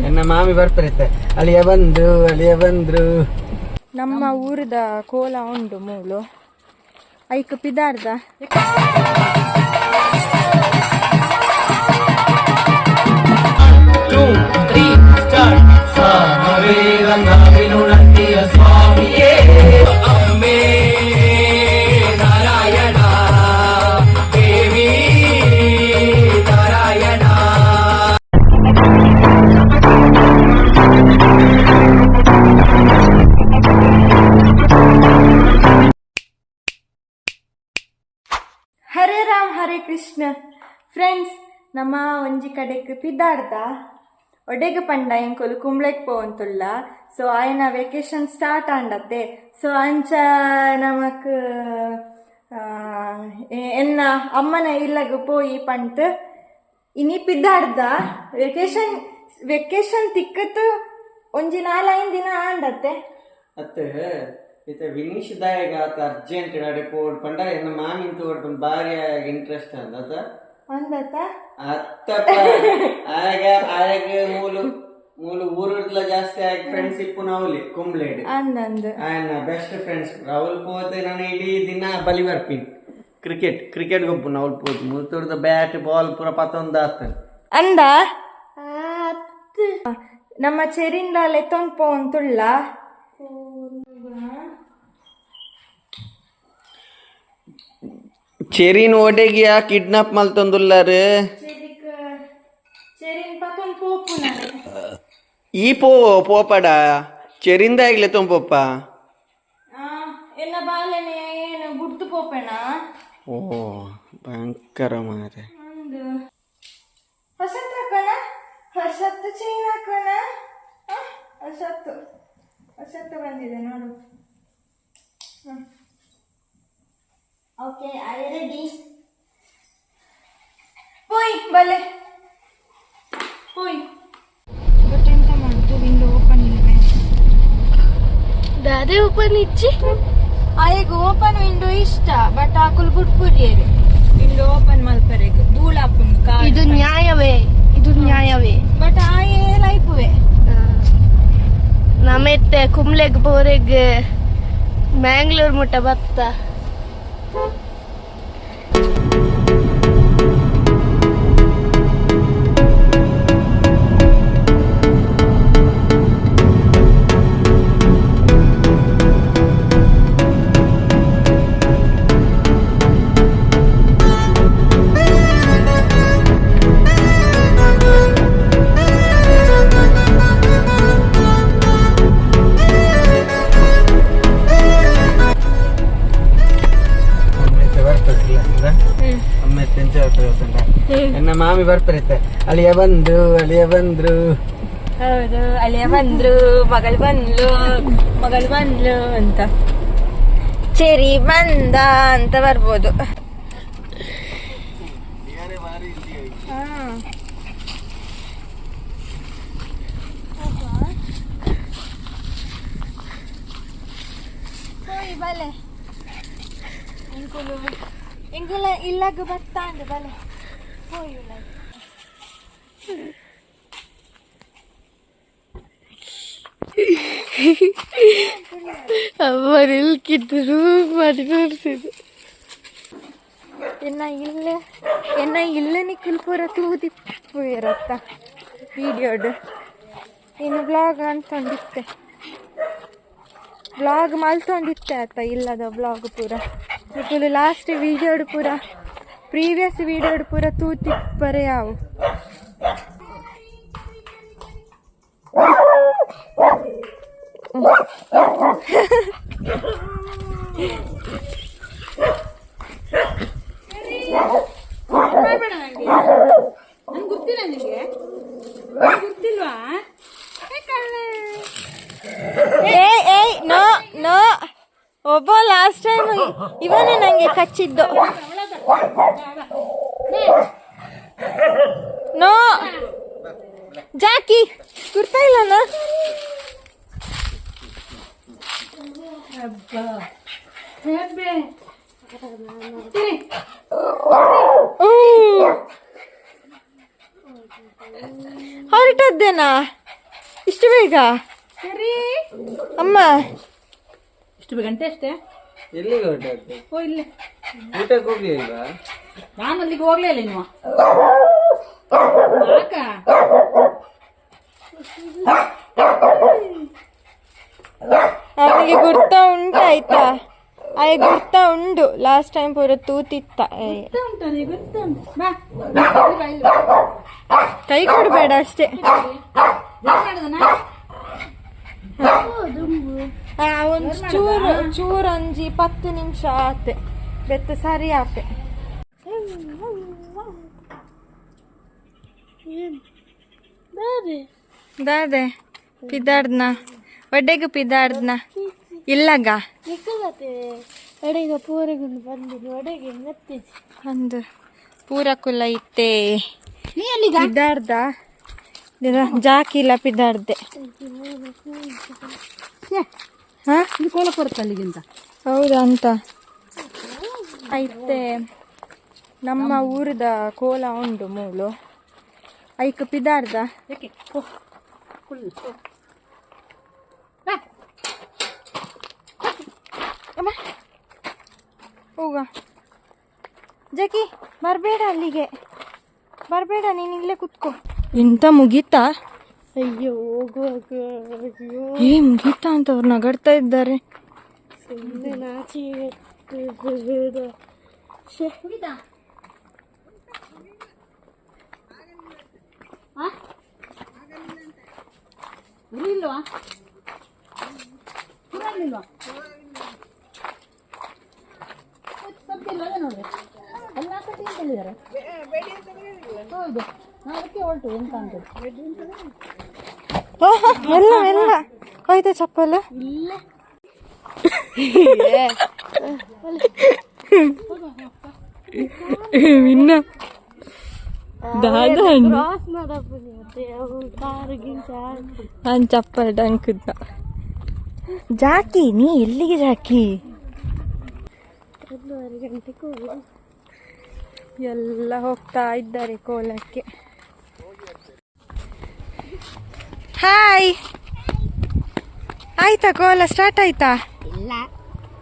ಎನ್ನ ಮಾಮಿ ಬರ್ಪರಿತ್ತೆ ಅಳಿಯ ಬಂದ್ರು ಅಳಿಯ ಬಂದ್ರು. ನಮ್ಮ ಊರದ ಕೋಲ ಉಂಡು ಮೂಲು ಐಕ್ ಪಿದಾರ್ದ. ಹರೇ ರಾಮ್ ಹರೇ ಕೃಷ್ಣ ಫ್ರೆಂಡ್ಸ್. ನಮ್ಮ ಒಂಜಿ ಕಡೆಕ್ ಪಿದಾಡ್ದ. ಒಡೆಗ್ ಪಂಡ ಎಂಕುಲು ಕುಂಬ್ಳೆಗ್ ಪೋವಂತುಲ್ಲ. ಸೊ ಆಯನ ವೆಕೇಶನ್ ಸ್ಟಾರ್ಟ್ ಆಂಡತ್ತೆ. ಸೊ ಅಂಚ ನಮಕ್ ಎನ್ನ ಅಮ್ಮನ ಇಲ್ಲಗ್ ಪೋಯಿ ಪಂಟ್ ಇನಿ ಪಿದಾಡ್ದ. ವೆಕೇಶನ್ ವೆಕೇಶನ್ ತಿಕ್ಕತ್ ಒಂಜಿ ನಾಲೈನ್ ದಿನ ಆಂಡತ್ತೆ. ಅತ್ತೆ ಇತ್ತೆ ವಿನೀಶ್ ದಾಯಗ ಆತ ಅರ್ಜೆಂಟ್ ಅಡೆ ಪೋಡ್ ಪಂಡ ಎನ್ನ ಮಾಮಿನ್ ತೋಡ್ ಪಂಡ ಬಾರಿ ಇಂಟ್ರೆಸ್ಟ್ ಅಂದ ಅತ. ಅಂದತ್ತ. ಅತ್ತಪ್ಪ ಆಗ ಆಗ ಮೂಲು ಮೂಲು ಊರುಡ್ಲ ಜಾಸ್ತಿ ಆಗಿ ಫ್ರೆಂಡ್ಸ್ ಇಪ್ಪು ನಾವುಲಿ ಕುಂಬ್ಲೇಡ್. ಅಂದಂದು. ಆಯನ ಬೆಸ್ಟ್ ಫ್ರೆಂಡ್ಸ್ ರಾಹುಲ್ ಪೋತೆ. ನಾನು ಇಡೀ ದಿನ ಬಲಿ ಬರ್ಪಿನ್. ಕ್ರಿಕೆಟ್ ಕ್ರಿಕೆಟ್ ಗೊಬ್ಬು ನಾವುಲ್ ಪೋತು ಮುಲ್ತುರ್ದ ಬ್ಯಾಟ್ ಬಾಲ್ ಪೂರ ಪತ್ತೊಂದು ಆತನ್. ಅಂದ ನಮ್ಮ ಚೆರಿಂಡ ಲೆತ್ತೊಂದು ಪೋಂತುಳ್ಳ. ಚೆರಿನ್ ಒಡೆಗಿಯ ಕಿಡ್ನಾಪ್ ಮಲ್ತೊಂದುಲ್ಲಾರು. ಚೆರಿನ್ ಪತ್ತೊಂದು ಪೋಪು ನಾನು. ಈ ಪೋ ಪೋಪಡ ಚೆರಿಂದ ಆಗ್ಲೆ ತೊಂಪಪ್ಪ. ಎನ್ನ ಬಾಲೆನೆ ಏನು ಗುಡ್ತು ಪೋಪೆನಾ? ಓ ಭಯಂಕರ ಮಾರೆ. ಒಂದು ಹೊಸತ್ತು ಹಾಕೋಣ, ಹೊಸತ್ತು ಚೈನ್ ಹಾಕೋಣ. ಆ, ಹೊಸತ್ತು ಹೊಸತ್ತು ಬಂದಿದೆ ನೋಡು. Okay, I ready. ಪೋಯ್ ಬಲೆ ಪೋಯ್. ಬಟ್ ಎಂತ ಮಾಡುದು, ವಿಂಡೋ ಓಪನ್ ಇಲ್ವೇ? ದಾದೆ ಓಪನ್ ಇಚ್ಚಿ. ಆಯಗ್ ಓಪನ್ ವಿಂಡೋ ಇಷ್ಟ, ಬಟ್ ಆಕುಲ್ ಬುಡ್ಪುರಿಯರು ವಿಂಡೋ ಓಪನ್ ಮಲ್ಪರೆಗ್ ಧೂಳಾಪುಂಡು ಕಾರ್. ಇದು ನ್ಯಾಯವೇ? ಇದು ನ್ಯಾಯವೇ? ಬಟ್ ಆಯೆ ಲೈಪುವೆ. ನಮ್ಮೆತ್ತೆ ಕುಮ್ಲೆಗ್ ಬೋರೆಗ್ ಮ್ಯಾಂಗ್ಳೂರ್ ಮುಟ್ಟ ಬತ್ತ. ಅಮ್ಮೆತ್ತೆ ಬರ್ತದಿಲ್ಲ ಅಮ್ಮೆತ್ತೆ ಎಂಚ ಬರ್ತದೆ. ಎನ್ನ ಮಾಮಿ ಬರ್ಪರಿತ್ತೆ ಅಳಿಯ ಬಂದ್ರು ಅಳಿಯ ಬಂದ್ರು. ಹೌದು, ಅಳಿಯ ಬಂದ್ರು, ಮಗಳು ಬಂದ್ಲು, ಮಗಳು ಬಂದ್ಲು ಅಂತ, ಚೆರಿ ಬಂದ ಅಂತ ಬರ್ಬೋದು. ಹಾ. ಹೋಯ್ ಬಲೆ ಎಂಕುಲು ಎಂಕುಲ ಇಲ್ಲಗ್ ಬತ್ತಾಂಡ್ ಬಲೆ ಹೋಯ್ ಉಲಾಗ್. ಅಮ್ಮ ನಿಲ್ಕಿದ್ದು ರೂಮ್ ಮಾಡಿ ತೋರಿಸಿದ್ದು. ಎನ್ನ ಇಲ್ಲ ಎನ್ನ ಇಲ್ಲ ನಿಕ್ಕುಲ್ ಪೂರ ತೂದಿಪ್ಪುರತ್ತ ವೀಡಿಯೋಡ್. ಇನ್ನು ಬ್ಲಾಗ್ ಅಂತಂದಿತ್ತೆ, ಬ್ಲಾಗ್ ಮಲ್ತೊಂದಿತ್ತೆ ಆತ ಇಲ್ಲದ ಬ್ಲಾಗ್ ಪೂರ. ನಿಕ್ಕುಲು ಲಾಸ್ಟ್ ವೀಡಿಯೋಡ್ ಪೂರ, ಪ್ರೀವಿಯಸ್ ವೀಡಿಯೋಡ್ ಪೂರ ತೂತಿಪ್ಪರೆ ಯಾವು. ಏಯ್ ಏಯ್, ನೋ ನೋ. ಒಬ್ಬ ಲಾಸ್ಟ್ ಟೈಮ್ ಇವನೇ ನಂಗೆ ಕಚ್ಚಿದ್ದು. ನೋ ಜಾಕಿ ಗುರ್ತಾ ಇಲ್ಲನ? ಹೊರಟದ್ದೇನಾ ಇಷ್ಟು ಬೇಗ? ಸರಿ. ಅಮ್ಮ. ಇಷ್ಟು ಬೇಗ ಗಂಟೆ ಅಷ್ಟೇ. ಎಲ್ಲಿಗೆ ಹೊರಟದ್ದು? ಓ, ಇಲ್ಲೇ. ಊಟಕ್ಕೆ ಹೋಗ್ಲಿಲ್ವಾ? ನಾನು ಅಲ್ಲಿಗೆ ಹೋಗ್ಲೇ ಇಲ್ಲ ಇನ್ನು. ಯಾಕ? ಅವನಿಗೆ ಗುರ್ತ ಉಂಟು ಆಯ್ತಾ? ಆಯ್ ಗುರ್ತ ಉಂಡು. ಲಾಸ್ಟ್ ಟೈಮ್ ಪೂರ ತೂತಿತ್ತ ಏ. ಗೊತ್ತಾ ಉಂಟು ನನಗೆ, ಗೊತ್ತಾ ಉಂಟು. ಬಾ ಇಲ್ಲಿ, ಬಾ ಇಲ್ಲಿ ಬಾ. ಕೈ ಕೊಡಬೇಡ ಅಷ್ಟೇ. ಜೋರ್ ಮಾಡುದನಾ? ಒಂದು ಚೂರು ಚೂರು ಒಂಜಿ 10 ನಿಮಿಷ ಆತೆ, ಬೆತ್ತ ಸರಿ ಆಪೆ. ದಾದೆ ಪಿದಾಡ್ನ ಒಡ್ಡೆಗೆ ಪಿದಾಡ್ನ ಇಲ್ಲಗ. ನಿಕ್ಕಗತ್ತೆ ಅಡೆಗ ಪೂರೆಗುಂಡು ಬಂದಿನಿ ಒಡೆಗೆ ಮತ್ತಿಜಿ. ಅಂದು ಪೂರ ಕುಲ ಇತ್ತೆ. ನೀ ಎಲ್ಲಿಗ? ಪಿದಾಡ್ದ ಜಾಕಿಲ್ಲ ಪಿದಾಡ್ದೆ. ಹಾ. ಇದು ಕೋಲ ಕೊರತೆ ಅಲ್ಲಿಗಿಂತ. ಹೌದಾ ಅಂತ ಐತೆ. ನಮ್ಮ ಊರದ ಕೋಲ ಉಂಡು ಮೂಲು, ಐಕ್ ಪಿದಾಡ್ದ. ಯಾಕೆ? ಓ ಕುಳ್ಳು. ಬಾ. ಅಮ್ಮ, ಹೋಗ ಜಕಿ, ಬರಬೇಡ ಅಲ್ಲಿಗೆ, ಬರಬೇಡ ನೀನು, ಇಲ್ಲೇ ಕುತ್ಕೋ. ಎಂತ, ಮುಗೀತಾ? ಅಯ್ಯೋ, ಹೋಗುವಾಗ ಅಯ್ಯೋ. ಏ, ಮುಗೀತಾ ಅಂತ ಅವ್ರು ನಗಡ್ತಾ ಇದ್ದಾರೆ. ಸುಮ್ಮನೆ ನಾಚಿಕೆ ಬೇಡ. ಶ್ಯೆ. ಮುಗೀತಾ? ಆ? ಉರಿ ಇಲ್ವಾ? ಪೂರ ಆಗ್ಲಿಲ್ವಾ? ಮತ್ತೆ ಸ್ವಲ್ಪ ಇಲ್ವಾ? ಅದೇ ನೋಡ್ರಿ, ಅಲ್ಲಿ ನಾಲ್ಕು ಗಂಟೆಗೆ ಅಂತ ಹೇಳಿದ್ದಾರೆ. ಹೌದು, ನಾ ಅದಕ್ಕೆ ಹೊರಟು ಎಂತ ಅಂತ. ಓಹ್, ಎಲ್ಲ ಎಲ್ಲ ಹೋಯ್ತಾ ಚಪ್ಪಲು? ಇಲ್ಲ. ಇನ್ನ ದಾದ. ಕ್ರಾಸ್ ಮಾಡಪ್ಪನಿ ಮತ್ತೆ ಅವು ಕಾರು ಗಿಂಚ. ನಾನು ಚಪ್ಪಲ್ ಡಂಕುದ್ನ. ಜಾಕಿ, ನೀ ಎಲ್ಲಿಗೆ ಜಾಕಿ? 1.5 ಗಂಟೆಗೆ ಹೋಗುದು. ಎಲ್ಲ ಹೋಗ್ತಾ ಇದ್ದಾರೆ ಕೋಲಕ್ಕೆ. ಹಾಯ್, ಆಯ್ತಾ? ಕೋಲ ಸ್ಟಾರ್ಟ್ ಆಯ್ತಾ? ಇಲ್ಲ.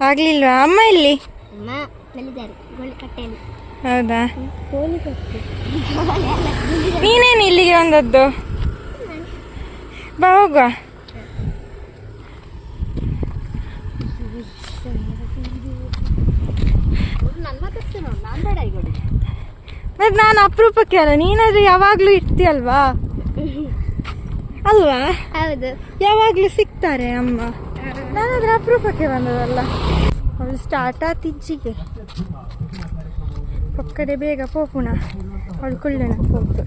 ಆಗ್ಲಿಲ್ವಾ? ಅಮ್ಮ ಇಲ್ಲಿ? ಅಮ್ಮ ಅಲ್ಲಿದ್ದಾರೆ, ಗೋಳಿ ಕಟ್ಟೆಯಲ್ಲಿ. ಹೌದಾ? ಕೋಳಿ ಕಟ್ಟೆ. ನೀನೇನು ಇಲ್ಲಿಗೆ ಬಂದದ್ದು? ಬಾ, ಹೋಗುವ. ನನ್ನ ಮಾತಾಡ್ತೀನಿ ನೋಡಿ, ನಾನು ಬೇಡ ಈಗ. ಮತ್ತೆ ನಾನು ಅಪರೂಪಕ್ಕೆ ಅಲ್ಲ, ನೀನಾದ್ರೂ ಯಾವಾಗ್ಲೂ ಇರ್ತೀಯಲ್ವಾ, ಅಲ್ವಾ? ಹೌದು. ಯಾವಾಗ್ಲೂ ಸಿಗ್ತಾರೆ ಅಮ್ಮ. ನಾನಾದ್ರೆ ಅಪರೂಪಕ್ಕೆ ಬಂದದಲ್ಲ. ಅವಳು ಸ್ಟಾರ್ಟ್ ಆತಿಜ್ಜಿಗೆ ಪಕ್ಕಡೆ ಬೇಗ ಪೋಪುಣ, ಅವಳು ಕುಳ್ಳಣ ಪೋಪು.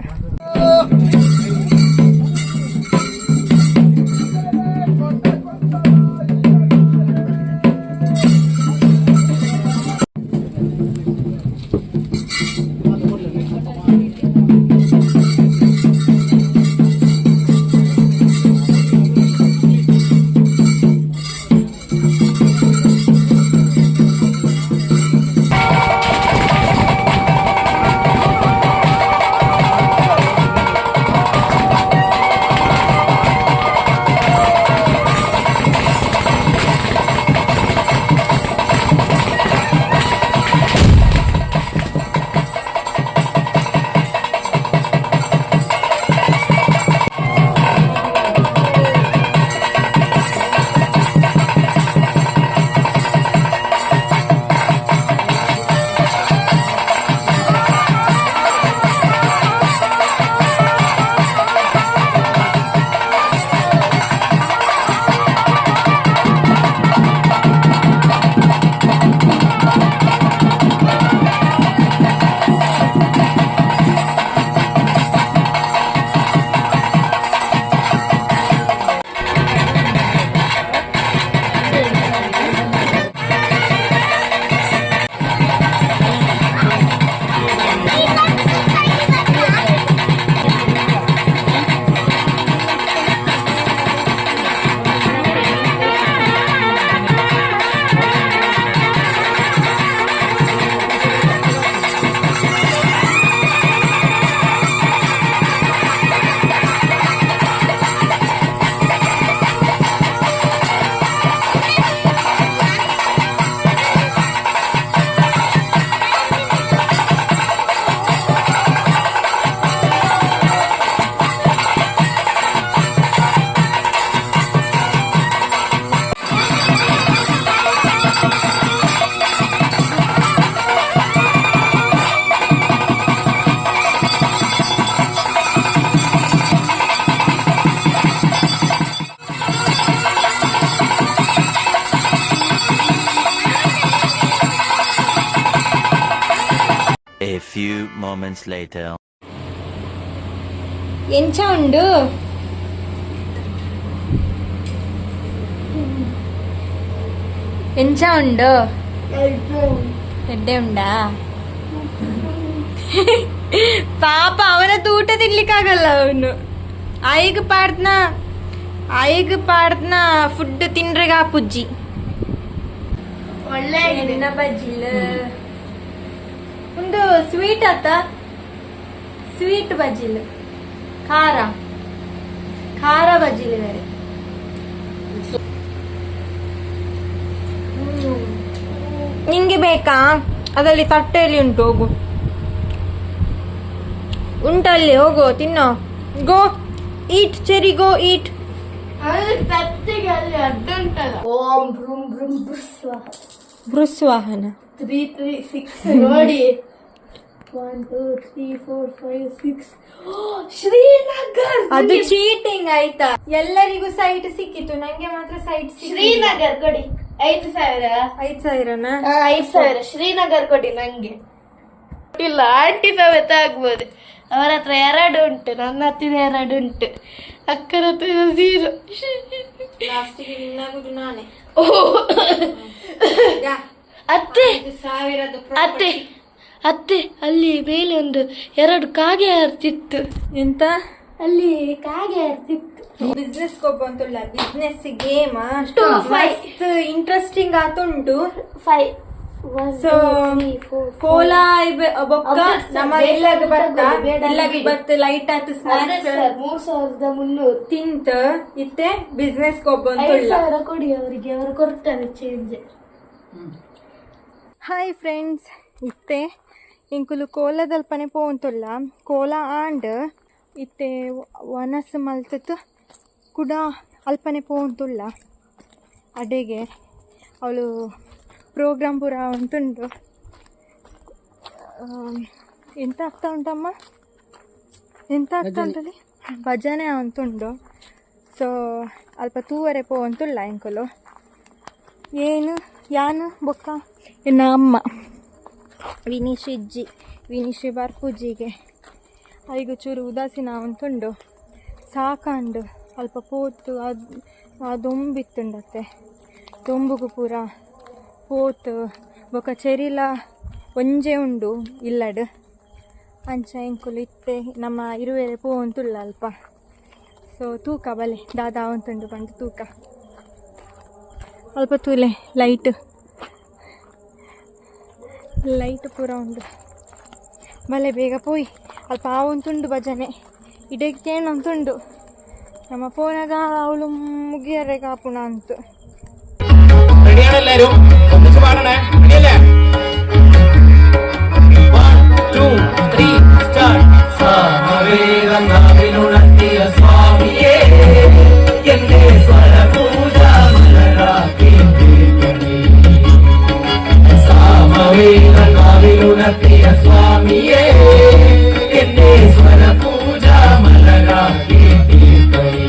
moments later. ಎಂಚ ಉಂಡು? ಎಂಚ ಉಂಡು? ಎಡ್ಡೆ ಉಂಡಾ? ಪಾಪ ಅವನ ಊಟ ತಿನ್ಲಿಕ್ಕಾಗಲ್ಲ ಅವನು. ಆಯಿಗ್ ಪಾಡ್ದ್ನ, ಆಯಿಗ್ ಪಾಡ್ದ್ನ ಫುಡ್ ತಿನ್ರೆಗ ಪುಜ್ಜಿ. ಒಳ್ಳೆ. ಬಜ್ಜಿಲ್ ಒಂದು ಸ್ವೀಟ್ ಆತ, ಸ್ವೀಟ್ ಬಜ್ಜಿಲ್, ಖಾರ ಖಾರ ಬಜ್ಜಿಲ್ ಬೇರೆ. ನಿಂಗೆ ಬೇಕಾ? ಅದರಲ್ಲಿ ತಟ್ಟೆಯಲ್ಲಿ ಉಂಟು, ಹೋಗು. ಉಂಟಲ್ಲಿ, ಹೋಗು, ತಿನ್ನೋ. Go eat Cherry, go eat. ಅದು ತತ್ತಿಗೆ ಅಲ್ಲಿ ಅಡ್ಡುಂಟಲ್ಲ. ಓಂ ಭ್ರೂಂ ಭ್ರೂಂ ಭ್ರಸ್ವ. ಬೃಸ್ವಾಹನ. 3 3 6 ನೋಡಿ, 1 2 3 4 5 6. ಶ್ರೀನಗರ್. ಅದು ಚೀಟಿಂಗ್ ಆಯ್ತಾ? ಎಲ್ಲರಿಗೂ ಸೈಟ್ ಸಿಕ್ಕಿತು, ನಂಗೆ ಮಾತ್ರ ಸೈಟ್. ಶ್ರೀನಗರ್ ಕೊಡಿ 5,000. 5,000ನಾ? 5,000 ಶ್ರೀನಗರ್ ಕೊಡಿ ನಂಗೆ. ಇಲ್ಲ, ಆಂಟಿ ಸಮೇತ ಆಗ್ಬೋದು. ಅವರ ಹತ್ರ ಎರಡು ಉಂಟು, ನನ್ನ ಹತ್ತಿರ ಎರಡು ಉಂಟು, ಅಕ್ಕನ ಹತ್ರ 0. ಲಾಸ್ಟಿಗೆ ನಿನ್ನಾಗುದು ನಾನೇ. ಅತ್ತೆ. ಸಾವಿರದ. ಅತ್ತೆ, ಅತ್ತೆ, ಅಲ್ಲಿ ಮೇಲೆ ಒಂದು ಎರಡು ಕಾಗೆ ಹಾರ್ತಿತ್ತು. ಎಂತ? ಅಲ್ಲಿ ಕಾಗೆ ಹಾರ್ತಿತ್ತು. ಬಿಸ್ನೆಸ್ ಅಂತುಲ್ಲ, ಬಿಸ್ನೆಸ್ ಗೇಮ್. 2 5. ಮಸ್ತ್ ಇಂಟ್ರೆಸ್ಟಿಂಗ್ ಆತುಂಟು. 5 1 ಸೊ 3 4. ಕೋಲ ಬೊಕ್ಕ ಅಮೃತ್ಸರ್ ನಮ್ಮ ಬೇಡ ಇಲ್ಲಗ್ ಬರ್ತ ತಗೊಳ್ಳಿ, ಬೇಡ ಇಲ್ಲಗ್ ಬಿಡಿ. ಬತ್ತ ಲೈಟ್ ಆತು ಸ್ನಾಕ್ಸ್ 3,300. ತಿಂತ ಇತ್ತೆ ಬಿಸ್ನೆಸ್ ಐದು ಅಂತುಲ್ಲ. ಸಾವಿರ ಕೊಡಿ ಅವರಿಗೆ, ಅವರು ಕೊಡ್ತಾರೆ ಚೇಂಜ್. ಹಾಯ್ ಫ್ರೆಂಡ್ಸ್, ಇತ್ತೆ ಇಂಕುಲು ಕೋಲದಲ್ಪನೆ ಪೋಂತುಲ್ಲ. ಕೋಲ ಆಂಡ್ ಇತ್ತೆ ವನಸ್ ಮಲ್ತತ್ತು ಕುಡ ಅಲ್ಪನೆ ಪೋಂತುಲ್ಲ. ಅಡೆಗೆ ಅವಳು ಪ್ರೋಗ್ರಾಮ್ ಪೂರ ಉಂಟುಂಡು. ಎಂತ ಆಗ್ತಾ ಉಂಟಮ್ಮ? ಎಂತ ಆಗ್ತಾ ಉಂಟಲ್ಲಿ? ಭಜನೆ ಅಂತುಂಡು. ಸೊ ಅಲ್ಪ ತೂವರೆ ಪೋಂತುಲ್ಲ ಇಂಕುಲು. ಏನು ಯಾನು ಬೊಕ್ಕ ಎನ್ನ ಅಮ್ಮ ವಿನೀಶ್ ಇಜ್ಜಿ, ವಿನೀಶ್ ಬರ್ಪುಜ್ಜಿಗೆ. ಐಗು ಚೂರು ಉದಾಸೀನ ಅಂತುಂಡು, ಸಾಕಂಡು. ಅಲ್ಪ ಪೋತು ಅದು ಆ ದೊಂಬಿತ್ತುಂಡತ್ತೆ, ದೊಂಬುಗು ಪೂರ ಪೋತು. ಬೊಕ್ಕ ಚೆರಿಲ ಒಂಜೆ ಉಂಡು ಇಲ್ಲಡ್. ಅಂಚ ಎಂಕುಲು ಇತ್ತೆ ನಮ್ಮ ಇರುವೆರೆ ಪೋವಂತುಲ್ಲ ಅಲ್ಪ. ಸೊ ತೂಕ ಬಲೆ ದಾದಾ ಅಂತುಂಡು ಪಂಡ ತೂಕ. ಅಲ್ಪ ತೂಲೆ, ಲೈಟ್ ಲೈಟ್ ಪೂರ ಉಂಡು. ಬಲೆ ಬೇಗ ಪೋಯಿ. ಅಲ್ಪ ಆವಂತುಂಡು ಭಜನೆ, ಇಡಕ್ಕೇನಂತುಂಡು. ನಮ್ಮ ಪೋನಾಗ ಅವಳು ಮುಗಿಯರೆ ಕಾಪುಣ ಅಂತು. റെഡിയാണ് എല്ലാരും? ഒന്നിച്ച് പാടണേ, റെഡിയല്ലേ? 1 2 3 സ്റ്റാർട്ട്. സാമവേദം നാവിലുണർത്തിയ സ്വാമിയേ, എന്റെ സ്വരപൂജ മലരാക്കി തീർക്കണേ. സാമവേദം നാവിലുണർത്തിയ സ്വാമിയേ, എന്റെ സ്വരപൂജ മലരാക്കി തീർക്കണേ.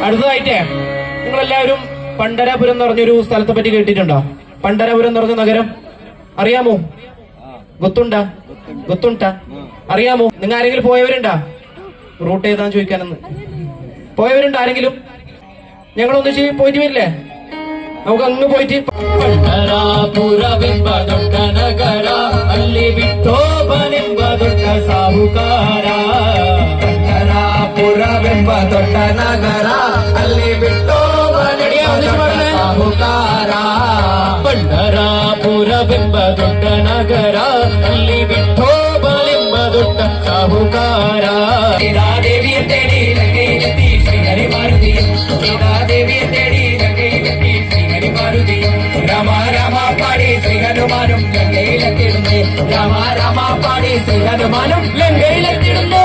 അടുത്തതായിട്ടേ നിങ്ങളെല്ലാവരും പണ്ഡരപുരം എന്ന് പറഞ്ഞൊരു സ്ഥലത്തെ പറ്റി കേട്ടിട്ടുണ്ടോ? പണ്ഡരപുരം എന്ന് പറഞ്ഞ നഗരം അറിയാമോ? ഗൊത്തുണ്ടാ? ഗൊത്തുണ്ടാ? അറിയാമോ? നിങ്ങൾ ആരെങ്കിലും പോയവരുണ്ടാ? റൂട്ട് ഏതാന്ന് ചോദിക്കാനെന്ന്. പോയവരുണ്ടോ ആരെങ്കിലും? ഞങ്ങൾ ഒന്നിച്ച് പോയിട്ട് വരില്ലേ? നമുക്ക് അങ്ങ് പോയിട്ട്. ಪಂಡರಾಪುರವೆಂಬ ದೊಡ್ಡ ನಗರ, ಅಲ್ಲಿ ವಿಠೋಬನೆಂಬ ದೊಡ್ಡ ಸಾಹುಕಾರ. ಪಂಡರಾಪುರವೆಂಬ ದೊಡ್ಡ ನಗರ, ಅಲ್ಲಿ ವಿಠೋಬನೆಂಬ ದೊಡ್ಡ ಸಾಹುಕಾರ. ಪಂಡರಾಪುರವೆಂಬ ದೊಡ್ಡ ನಗರ, ಅಲ್ಲಿ ವಿಠೋಬನೆಂಬ ದೊಡ್ಡ ಸಾಹುಕಾರ. ಸೀತಾದೇವಿಯ ತೇಡಿ ಲಂಕೆಯಿಲೆತ್ತಿ ಶ್ರೀಹರಿ ಮಾರುತಿ. ಸೀತಾದೇವಿಯ ತೇಡಿ ಲಂಕೆಯಿಲೆತ್ತಿ ಶ್ರೀಹರಿ ಮಾರುತಿ. രാമ രാമ പാടി ശ്രീ ഹനുമാനും ലങ്കയിലെത്തിടുന്നേ. രാമ രാമ പാടി ശ്രീ ഹനുമാനും ലങ്കയിലെത്തിടുന്നു.